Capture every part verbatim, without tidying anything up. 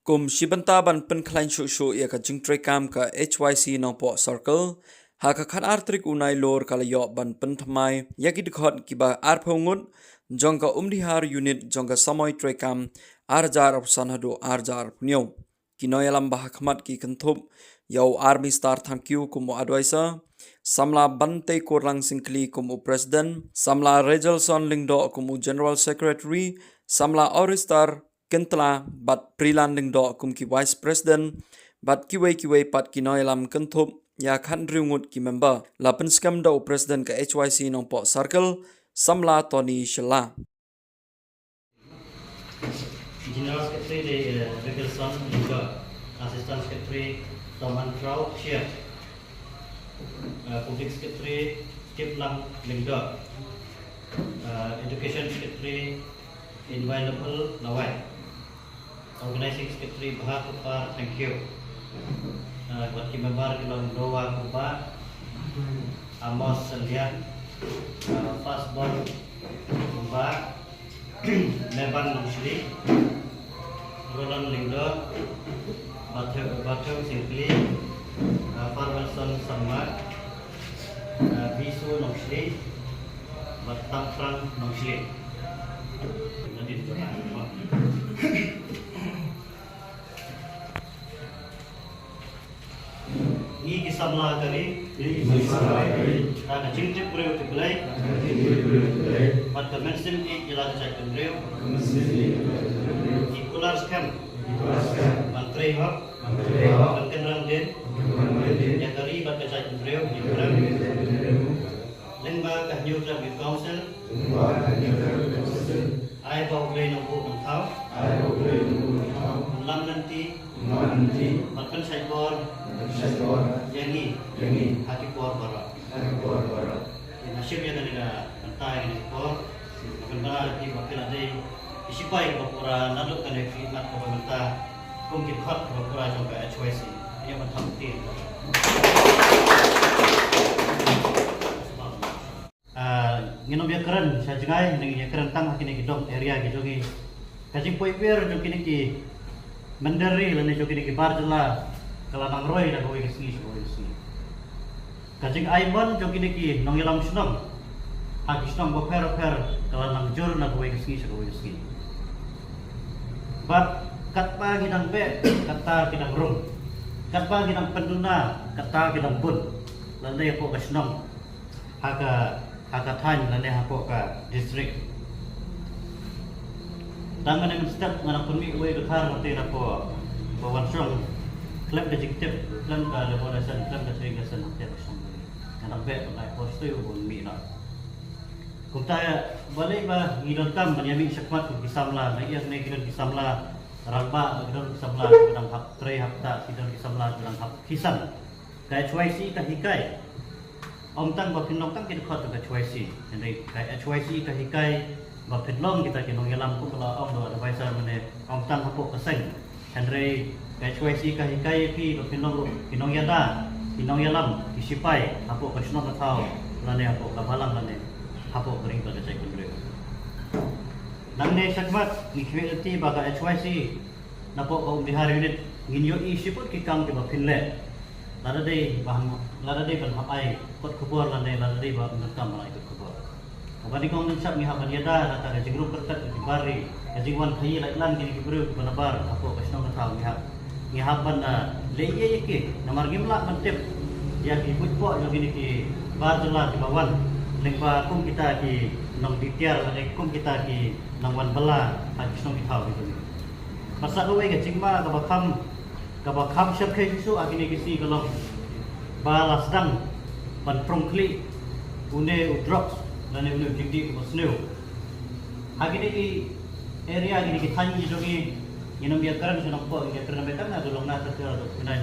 Kum shi bynta ban pynkhlaiñ shuh shuh ïa ka jingtreikam ka H Y C Nongpoh Circle, ha ka khatar tarik u Nailur ka la ïoh ban pynthymmai ïa ki dkhot kiba arphew ngut jong ka Umdihar Unit jong ka samoi treikam ar hajar arphew san haduh ar hajar arphew hynñiew. Ki nongïalam ba ha khmat ki kynthup ïa u Army Star Thangkhiew kum u advisor, samla Banteikurlang Syngkli kum u president, samla Regelson Lyngdoh kum u general secretary, samla Oristar Kyntla bad Prilan Lyngdoh kum ki vice president, bad kiwei kiwei pat ki nongïalam kynthup ïa khathynriew ngut ki member. La pynskhem da u president ka H Y C Nongpoh Circle, samla Tony Shylla. General Secretary de, eh, Regelson Lyngdoh, Assistant Secretary Toman Trow Share, eh, Public Secretary Kiplang Lyngdoh, eh, Education Secretary Inviolable Lawai, Organizing Secretary Bha Kupar Thangkhiew, eh, bad ki member ki long Noah Kuba, Amos Salia, eh, Fastball Kuba, Meban Nongshli, Roland Lyngdoh, Bathe-, Batheu Syngkli, uh, Farwelson Sangma, uh, Bisu Nongshli, bad Tamprang Nongshli. Ngi ki samla ka ri. Ngi ki samla ka ri. Ha ka jingtip briew tip Blei. Ha ka jingtip briew tip Blei. Bad ka mynsiem ïeit ïa la ka jaitbynriew. Ka mynsiem ïeit ïa la ka jaitbynriew. Ngi kular skhem. Ngi kular skhem. Ban trei hok. Ban trei hok. Ban kynrang dien. Ban kynrang dien. Ïa ka ri bad ka jaitbynriew. Ïa ka ri bad ka jaitbynriew. Lyngba ka Hynñiewtrep Youth Council. Lyngba ka Hynñiewtrep Youth Council. Ai ba U Blei Nongbuh Nongthaw. Ai ba U Blei Nongbuh Nongthaw. Un lam lynti. Un lam lynti. Bad pynshait bor. Bad pynshait bor. Ïa ngi. Ïa ngi. Ha ki por baroh. Ha ki por baroh. Ïa nga shim ïa kane ka bynta ïa kane ka por. Nga pynbna ïa phi ba phi la dei ki shipai kiba pura naduh kane ka khlieh mat kaba mynta kum ki dkhot kiba pura jong ka H Y C. Ïa ban thap kti. Ah, ngin ym ïakren sha jngai, ngin ïakren tang ha kine ki dong area ki jong ngi. Ka jingpoi wir jong kine ki mynder ri lane jong kine ki bar jylla ka la nang roi na kawei ka sngi sha kawei ka sngi. Ka jingai mon jong kine ki nongïalam shnong ha ki shnong bapher bapher ka la nang jur na kawei ka sngi sha kawei ka sngi. Bad katba ngi dang beh, kata ki dang rung. Katba ngi dang pynduna, kata ki dang bun. Lane hapoh ka shnong, ha ka, ha ka thaiñ lane hapoh ka district. Tang mynne mynstep nga dang pynmih uwei u dkhar, kata hapoh ba wan shong khlem ka jingtip, khlem ka labour license, khlem ka trading license, hangta ka shong. Nga dang beh ban ai por shuh ban mih noh. Kumta balei ba ngi donkam ban ïa mih shakhmat kum ki samla, nga ïa ne ki don ki samla rangbah, ki don ki samla ki dang hap trei hap ktah, ki don ki samla ki dang hap khisan. Ka H Y C ka hikai. Ym tang ba phin long tang ki dkhot ka H Y C. Hynrei ka H Y C ka hikai ba phin long kita ki nongïalam, kumba la ong da u advisor mynne, ym tang hapoh ka seng. Hynrei ka H Y C ka hikai ïa phi ba phin long ruh ki nongïada, ki nongïalam, ki shipai hapoh ka shnong ka thaw lane hapoh ka balang lane hapoh ka ri bad ka jaitbynriew. Nangne shakhmat ngi khmih lynti ba ka H Y C napoh ka Umdihar Unit ngin ïohi shibun ki kam kiba phin leh. Lada dei ba hap, lada dei ban hap ai kot khubor lane lada dei ba ym donkam ban ai kot khubor. Haba nyngkong nyngshap ngi hap ban ïada na kata ka jingrung kyrpad ka jingbar ri, ka jingwan khaïi laitlang kine ki briew kiba nabar hapoh ka shnong ka thaw, ngi hap, ngi hap ban, ah, leh ïa ki, namar ngim lah ban tip ïa ki buit poh jong kine ki bar jylla kiba wan lyngba kum kita ki nongditiar lane kum kita ki nongwan bylla ha ki shnong ki thaw ki jong ngi. Bad sa kawei ka jingma kaba kham, kaba kham shyrkhei shisha ha kine ki sngi ka long ba la sdang ban prung khlieh une u drugs lane une u jingdih uba sniew. Ha kine ki area, kine ki thaiñ ki jong ngi, ngin ym ïakren sha Nongpoh, ngin ïakren beit tang na Dulong, na Tyrkhong, na Dukpinai.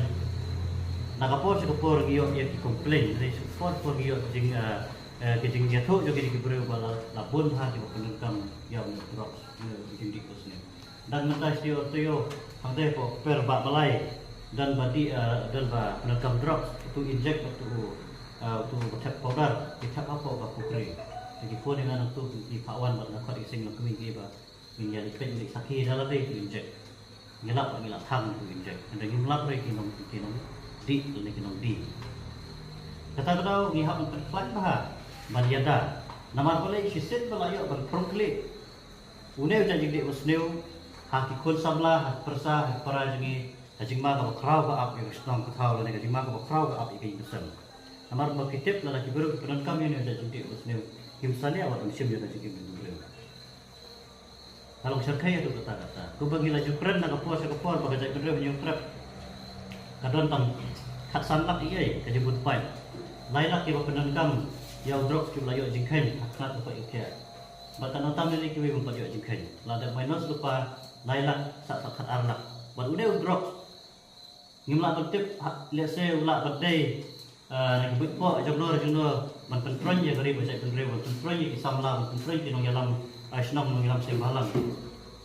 Na ka por sha ka por ngi ïoh ïa ki complain, na ka por sha ka por ngi ïoh jing, eh, eh, ki jingïathuh jong kine ki briew ba la, la bun bha kiba pyndonkam ïa une u drugs, une u jingdih uba sniew. Dang mynta shu ïoh, to ïoh hangta hapoh Kper Bah Malai, don ba dih, eh, don ba pyndonkam drugs, uto u injek bad uto u, eh, uto u thep powder, ki thep hapoh ka pukri. Te ki phone ïa nga nangtu, ki phah wan bad nga khot ïa ki seng longkmie kiba ngin ïa leit peit, leit sakhi da lade uto u injek. Ngi lap, ngi lap thang tu injek. Nda ngim lap re ki nong, ki nongdih lane ki nongdih. Kata ka daw ngi hap ban pynplan bha ban ïada. Namar balei shisien ba la ïoh ban pyrkhat une u jait jingdih basniew ha ki khun samla, ha ki pyrsa, ha ki para jong ngi, ha jingma kaba khraw ka ap ïa ka shnong ka thaw lane ka jingma kaba khraw ka ap ïa ka ïing ka sem. Namar ba ki tip lada ki briew ki pyndonkam ïa une u jait jingdih basniew, kim sani awat ym shim ïa ka jingim jong ki briew. Ka long shyrkhei ïa tu kata kata. Kumba ngi la ju kren na ka por sha ka por ba ka jaitbynriew ha Hynñiewtrep ka don tang khatsan lak ïa ka jingbuntpaid. Lai lak kiba pyndonkam ïa u drugs kiba la ïoh jingkheiñ ha khnat ka koit. Bad ka nangta mynne kiwei bym pat ïoh jingkheiñ. La dep minus lypa lai lak sah sah khatar lak. Bad une u drugs ngim lah ban tip, ha, lehse u lah ban dei, eh, na ki buit poh jongno jongno ban pyntroiñ ïa ka ri bad jaitbynriew, ban pyntroiñ ïa ki samla, ban pyntroiñ ki nongïalam, eh, shnong nongïalam seng bhalang.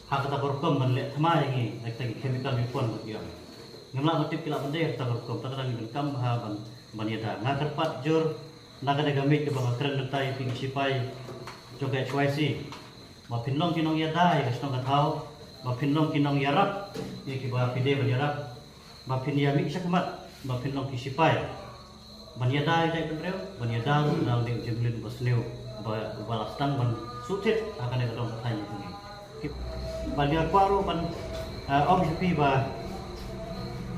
Ha kata ka rukom ban leh thma ïa ngi da kita ki chemical weapon ba ki ong. Ngim lah ban tip ki lah ban dei ha kata ka rukom, te kata ngi donkam bha ban, ban ïada. Nga kyrpad jur na kane ka miej kaba nga kren mynta ïa phi ki sipai jong ka H Y C ba phin long ki nongïada ïa ka shnong ka thaw, ba phin long ki nongïarap ïa kiba phi dei ban ïarap, ba phin ïa mih shakhmat, ba phin long ki sipai ban ïada ïa ka jaitbynriew, ban ïada ruh na u dei u jingmlien uba sniew uba, uba la sdang ban shu thied ha kane ka dong ka thaiñ jong ngi. Bad nga kwah ruh ban, eh, ong sha phi ba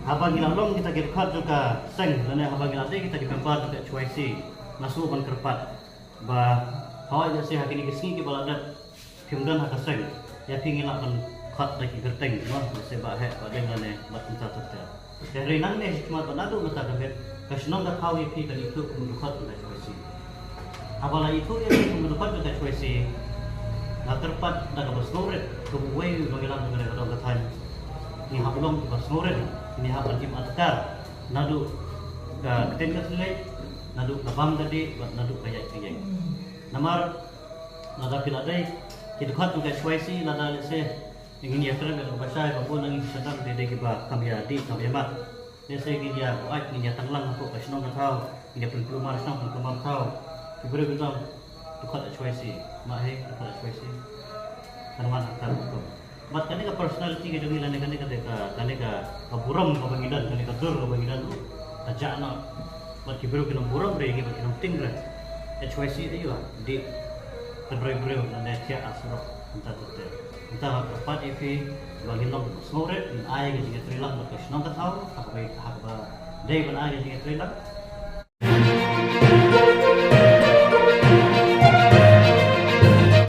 haba ngi la long kita ki dkhot jong ka seng lane haba ngi la dei kita ki member jong ka H Y C, nga shu ban kyrpad ba hooid, lehse ha kine ki sngi kiba la dep phim don ha ka seng, ïa phi ngi lah ban khot da ki kyrteng, mo, lehse Bah Heh, Bah Deng lane Bah Tynta Tyrter. Te hynrei nangne shakhmat bad naduh mynta ka miet ka shnong ka thaw ïa phi ka la ithuh kum u dkhot jong ka H Y C. Haba la ithuh ïa phi kum u dkhot jong ka H Y C, nga kyrpad da kaba sngewrit kum uwei u nongïalam jong kane ka dong ka thaiñ, ngi hap long kiba sngewrit, ngi hap ban im adkar naduh ka ktien ka thylliej, naduh ka bam ka dih bad naduh ka ïaid ka ïeng. Namar lada phi la dei ki dkhot jong ka H Y C, lada lehse ngin ïa kren ïa kaba shai ba bun na ngi ki shatang te dei kiba kam ïa dih kam ïa mat. Lehse ngin ïa buaid, ngin ïa tang lang hapoh ka shnong ka thaw, ngin ïa pynkulmar shnong pynkulmar thaw. Ki briew ki ong dkhot H Y C, ma hei dkhot H Y C. Kan wan ha ka rukom. Bad kane ka personality ka jong ngi lane kane ka, ka, kane ka, ka burom kaba ngi don, kane ka dur kaba ngi don ruh ka jah noh. Bad ki briew ki nang burom re ïa ngi bad ki nang tieng re. H Y C aïu, dih ka briew briew lane thiah ha surok mynta te te. Mynta nga kyrpad ïa phi ba ngin long sngewrit, ngin ai ka jingïatreilang bad ka shnong ka thaw ha kaba, ha kaba dei ban ai ka jingïatreilang.